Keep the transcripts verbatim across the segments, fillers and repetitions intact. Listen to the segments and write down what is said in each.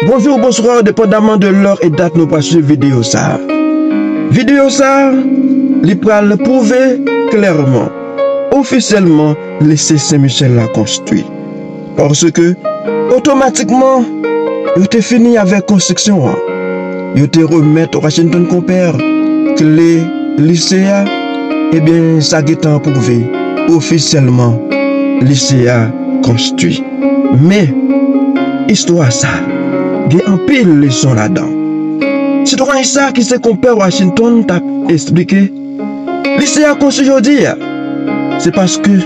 Bonjou, bonswa, depandaman de lè e dat nou pral swiv videyo sa a. Videyo sa a, li pral pwouve klèman, ofisyèlman, lise Sen Michèl la konstwi. Paske, otomatikman, yo te fini avèk konstriksyon an. Yo te remèt Washington Konpè kle lise a. Ebyen, sa gentan pwouve, ofisyèlman, lise a konstwi. Men, istwa sa gen anpil leson ladan. Sitwayen sa ki se Konpè Washington t ap esplike, lise a konstwi jodi a, se paske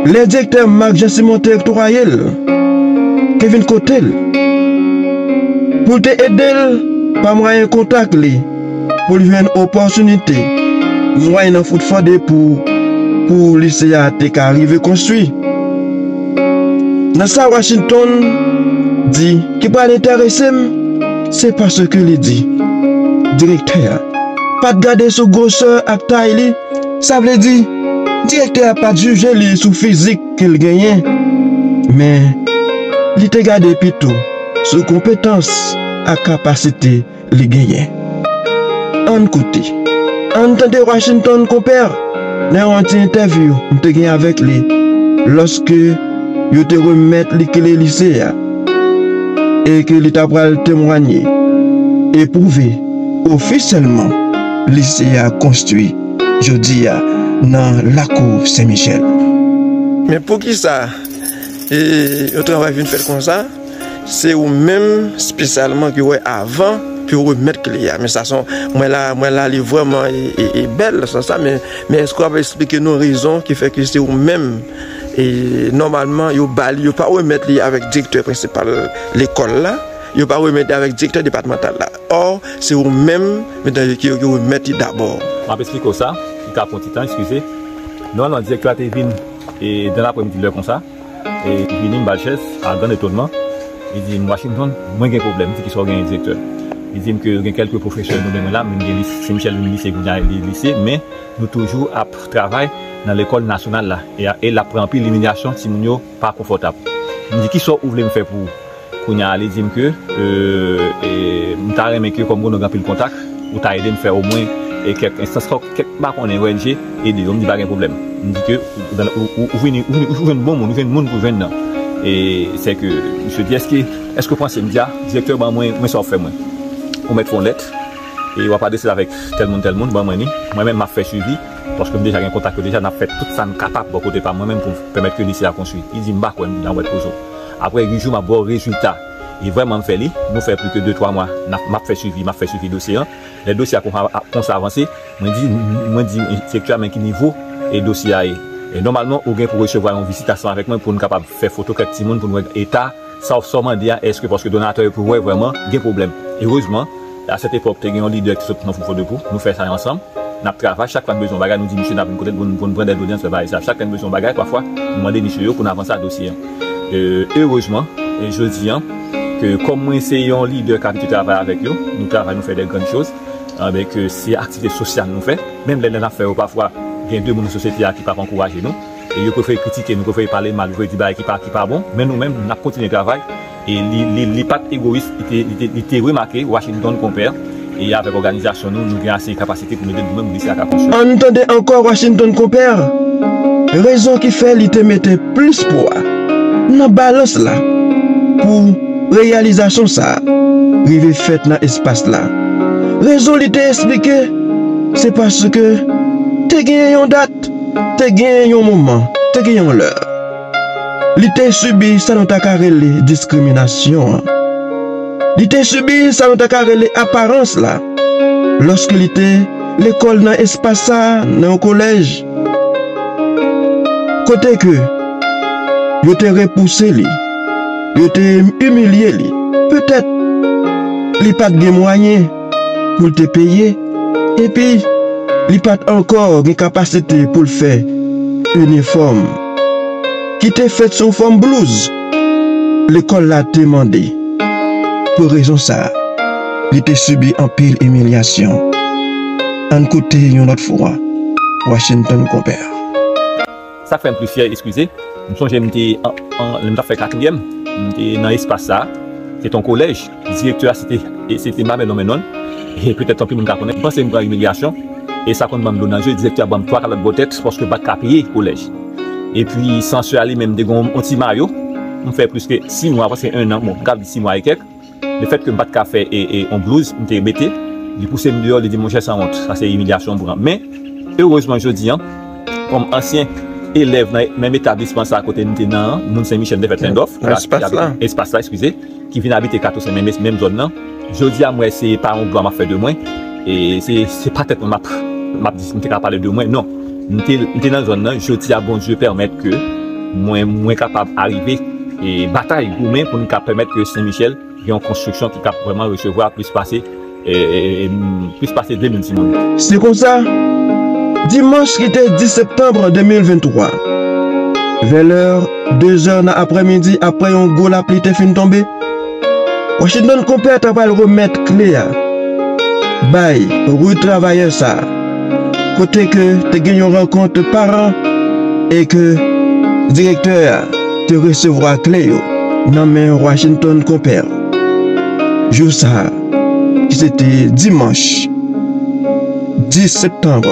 lè direktè Marc Jean Simon te oktwaye l, te vin kote l pou l te ede l pa mwayen kontak li, pou l jwenn opòtinite, mwayen nan fout fòde pou, pou lise a te ka rive konstwi. Nan sa Washington di ki pral enterese m, se paske li di, direktè a pa t gade sou gwosè ak tay li, sa vle di, direktè a pa t jije li sou fizik ke l genyen, men li te gade pito sou konpetans ak kapasite li genyen. Ann koute. Ann tande Washington Konpè nan yon ti entèvyou m te gen avèk li lòske yo te remèt li kle lise a e ke li ta pral temwanye e pwouve ofisyèlman lise a konstwi jodi a nan lakou Sen Michèl. Men poukisa e, yon travay vin fèt konsa? Se ou menm espesyalman ki wè avan pou yo remèt kle a. Men sa se yon, mwen la, mwen la li vrèman e, e, e bèl nan sans sa, men, men èske w ap esplike nou rezon ki fè ke se ou menm e nòmalman yo ba li, yo pa remèt li avèk direktè prensipal lekòl la, yo pa remèt li avèk direktè depatmantal la. Ò, se ou menm, medam, ki, ki remèt li dabò. M ap esplike w sa, li ka pran ti tan, eskize. Nòmalman, direktè a te vin e, dan lapremidi lè konsa. E li vini, m ba l chèz, a gran etonman. Li di m, Washington, mwen gen pwoblèm. M di, kisa w genyen, direktè? Li di m ke gen kèlke pwofesè yo nonmen mwen la, men m gen lis-, Sen Michèl vin lise, kounye a li lise, men nou toujou ap travay nan lekòl nasyonal la. E, e l ap pran anpil imilyasyon, timoun yo pa konfòtab. M di, kisa w vle m fè pou ou? Kounye a, li di m ke, e, e, m ta renmen ke, kòm ou gen anpil kontak, ou ta ede m fè omwen, e, kèk enstans, kèk, kèk, m pa konnen, O N G, ede yo. M di, pa gen pwoblèm. M di ke ou, ou, ou, ou vini, ou, vini, ou jwenn bon moun, ou jwenn moun pou jwenn nan. E, se ke, misye di, èske, èske w panse, m di, a, direktè, ban mwen, mwen sa w ap fè mwen. Ou mèt fè yon lèt, e w ap adrese l avèk tèl moun, tèl moun, ban mwen li. Mwen menm, m ap fè swivi, paske m deja gen kontak yo deja, n ap fè tout sa n kapab bò kote pa mwen menm pou pèmèt ke lise a konstwi. Li di, m pa kwè, m di, nan wèt pozo. Apre uit jou, m ap ba w rezilta. E vrèman, m fè li. Nou fè plis ke de, twa mwa, n ap, m ap fè swivi, m ap fè swivi dosye an. Lè dosye a konsa, konsa avanse, mwen di, mwen di direktè a, men ki nivo e dosye a ye. E nòmalman, ou gen pou resevwa yon vizit ansanm avèk mwen pou n kapab fè foto kèk timoun, pou n wè eta, sa w, sa w mande a, èske paske donatè yo pou wè vrèman gen pwoblèm. Erezman, a sèt epòk, te gen yon lidè ki sot nan Fofo Debout, nou fè sa ansanm. N ap travay, chak fwa n bezwen yon bagay, nou di misye n ap vin kote l pou n, pou n pran dè dolyans, fè bagay sa. Chak lè n bezwen yon bagay, pafwa, nou mande misye yo pou n avanse ak dosye an. E, erezman, e jodi an, ke kòm mwen se yon lidè k abitye travay avèk yo, nou travay, nou fè de grann choz, anben ke se aktivite sosyal nou fè, menm lè n ap fè yo, pafwa, gen de moun nan sosyete a ki p ap ankouraje nou, e yo prefere kritike nou, prefere pale mal, yo prefere di bagay ki pa, ki pa bon, men nou menm, n ap kontinye travay, e li, li, li pa t egoyis, li te, li te, li te remake Washington Konpè, e avèk òganizasyon nou, nou gen ase kapasite pou mete nou menm lise a ka konstwi. Ann tande ankò Washington Konpè, rezon ki fè li te mete plis pwa nan balans la pou reyalizasyon sa a rive fèt nan espas la. Rezon li te esplike, se paske te genyen yon dat, te genyen yon moman, te genyen yon lè. Li te sibi sa nou ta ka rele diskriminasyon an. Li te sibi sa nou ta ka rele aparans la. Lòske li te lekòl nan espas sa a, nan yon kolèj, kote ke yo te repouse li, yo te imilye li. Petèt, li pa t gen mwayen pou l te peye, epi li pa t ankò gen kapasite pou l fè inifòm ki te fèt sou fòm blouz lekòl la te mande. Pou rezon sa a, li te sibi anpil imilyasyon. Ann koute yon lòt fwa Washington Konpè. Sa k fè m plis fyè, eskize, m sonje m te an, an, lè m t ap fè katriyèm, m te nan espas sa a. Se te yon kolèj, direktè a se te, e se te Mabèl Lonmenon, e petèt anpil moun ka konnen, m panse m pran imilyasyon, e sa konn ban m dlo nan je, direktè a ban m twa kalòt bò tèt, paske m pa t ka peye kolèj. Epi, sansè a li menm, m te gen yon, yon ti mayo, m fè plis ke sis mwa, prèske en an, bon, m ka di sis mwa e kèk, lefètke m pa t ka fè, e, e, yon blouz, m te mete, li pouse m deyò, li di, monchè, sanwont, sa se imilyasyon m pran. Men, erezman, jodi a, kòm ansyen elèv nan menm etablisman sa a kote m te nan an, moun Sen Michèl, m te fè Lendòf, nan espas la, eskize, ki vin abite Katousen, menm, menm zòn nan. Jodi a, m wè se pa yon glwa m ap fè de mwen. E se, se pa tèt mwen m ap, m ap di, m te ka pale de mwen, non. M te, m te nan zòn nan, jodi a, Bondye pèmèt ke mwen, mwen kapab arive e batay, goumen pou n ka pèmèt ke Sen Michèl gen yon konstriksyon ki kab vrèman resevwa plis pase, e, e, e, plis pase de mil timoun. Se konsa, dimanch ki te dis septanm de mil venntwa, vè lè de zè nan aprèmidi, apre yon gwo lapli te fin tonbe, Washington Konpè ta pral remèt kle a bay ri travayè sa a, kote ke te gen yon rankont paran e ke direktè a te resevwa kle yo nan men Washington Konpè. Jou sa a, ki se te dimanch dis septanm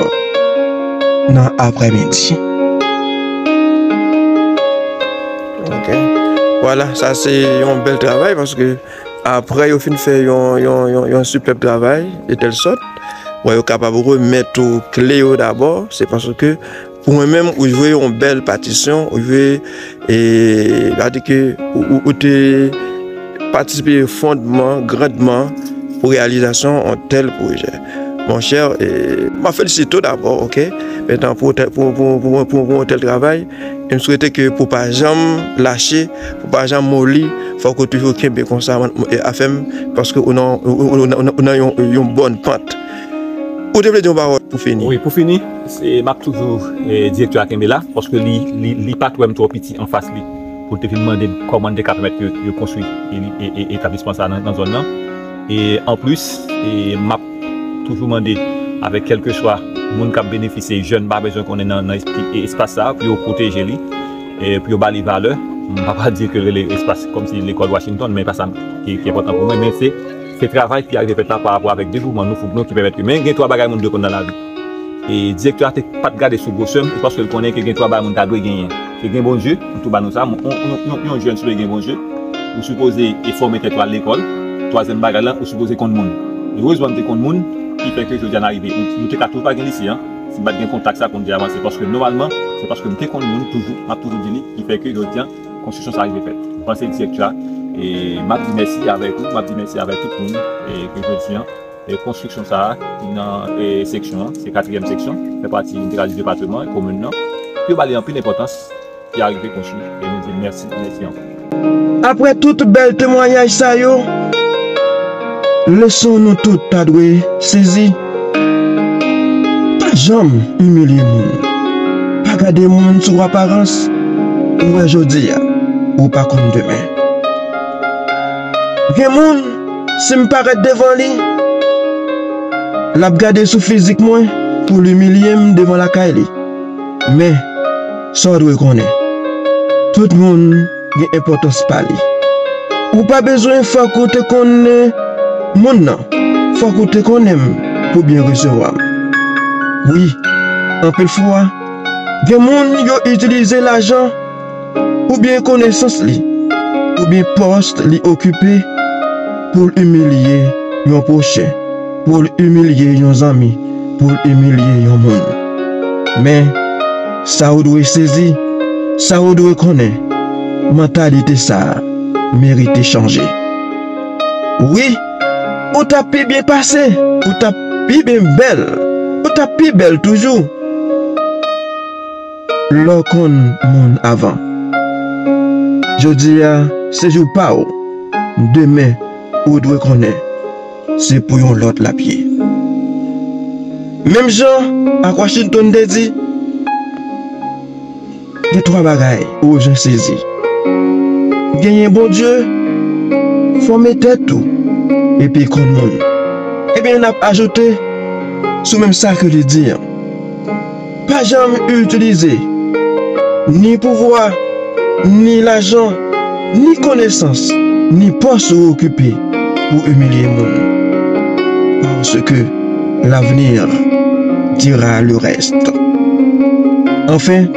nan aprèmidi. Ok. Vwala, sa se yon bèl travay paske apre yo fin fè yon, yon, yon, yon sipèb travay, de tèl sòt, bon, yo kapab remèt ou kle yo dabò, se paske pou mwen menm, ou jwe yon bèl patisyon, ou jwe, e, sa di ke ou, ou, ou te patisipe fondman, grandman, pou reyalizasyon yon tèl pwojè. Monchè, e, m ap felisite w dabò, ok? Mentan pou, pou, pou, pou, pou, pou yon tèl travay, e m swete ke pou pa janm lache, pou pa janm moli, fòk ou toujou kenbe konsa, e, afè m, paske ou nan, ou, ou, ou nan, ou nan yon, yon bòn pant. Ou te vle di yon pawòl pou fini? Wi, pou fini, se, m ap toujou, e, direktè a kenbe la, paske li, li, li pa t wè m twò piti anfas li, pou l te vin mande m kòman n te ka pèmèt ke yo konstwi e, e, e, etablisman sa a nan, nan zòn nan. E anplis, e, m ap toujou mande avèk kèlkeswa moun k ap benefisye, jèn pa bezwen konnen nan, nan espas sa a, pou yo pwoteje li, e pou yo ba li valè. M pa pral di ke rele espas kòmsi lekòl Washington, men e pa sa ki, ki enpòtan pou mwen, men se, se travay ki arive fèt la pa rapò avèk devouman nou, foug nou ki pèmèt ke, men gen twa bagay moun dwe konn nan lavi. E direktè a te pa t gade sou gwosè m, se paske l konnen ke gen twa bagay moun ta dwe genyen. Se gen Bondye, m tou ba nou sa, yon, yon, yon, yon jèn sipoze gen Bondye, ou sipoze e fòme tèt ou al lekòl, twazyèm bagay la, ou sipoze konn moun. Erezman m te konn moun, ki fè ke jodi a n arive. Nou, nou te ka toujou pa gen lise, an, si m pa t gen kontak sa pou n te avanse. Paske nòmalman, se paske m te konn moun toujou, m ap toujou di li, ki fè ke jodi a, konstriksyon sa a rive fèt. M panse direktè a, e m ap di mèsi avèk ou, m ap di mèsi avèk tout moun, e ke jodi a, e konstriksyon sa a, ki nan, e, seksyon an, se katriyèm seksyon, fè pati, m te ka di depatman, komin nan, pou yo ba li anpil enpòtans, ki arive konstwi, e nou di mèsi, mèsi ankò. Apre tout bèl temwayaj sa yo, leson nou tout ta dwe sezi, pa janm imilye moun. Pa gade moun sou aparans, ou wè jodi a, ou pa konn demen. Gen moun, si m parèt devan li, l ap gade sou fizik mwen pou l imilye m devan lakay li. Men, sa w dwe konnen, tout moun gen enpòtans pa li. Ou pa bezwen fòk ou te konnen moun nan, fòk ou te konnen m pou byen resevwa m. Wi, anpil fwa, gen moun yo itilize lajan oubyen konesans li, oubyen pòs li okipe pou l imilye yon pwochen, pou l imilye yon zanmi, pou l imilye yon moun. Men, sa w dwe sezi, sa w dwe konnen, mantalite sa a merite chanje. Wi, ou t ap pi byen pase, ou t ap pi byen bèl, ou t ap pi bèl toujou lè w konn moun avan. Jodi a, se jou pa w. Demen, ou dwe konnen se pou yon lòt l ap ye. Menm jan ak Washington te di, gen twa bagay ou bezwen sezi. Genyen Bondye, fòme tèt ou, epi konn moun. Ebyen, n ap ajoute sou menm sa ke li di an. Pa janm itilize ni pouvwa, ni lajan, ni konesans ni pòs ou okipe pou imilye moun, parce que l'avenir dira le reste. Anfen,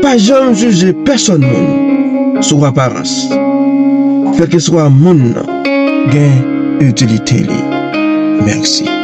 pa janm jije pèsonn moun sou aparans, kèlkeswa moun nan gen itilite li. Mèsi.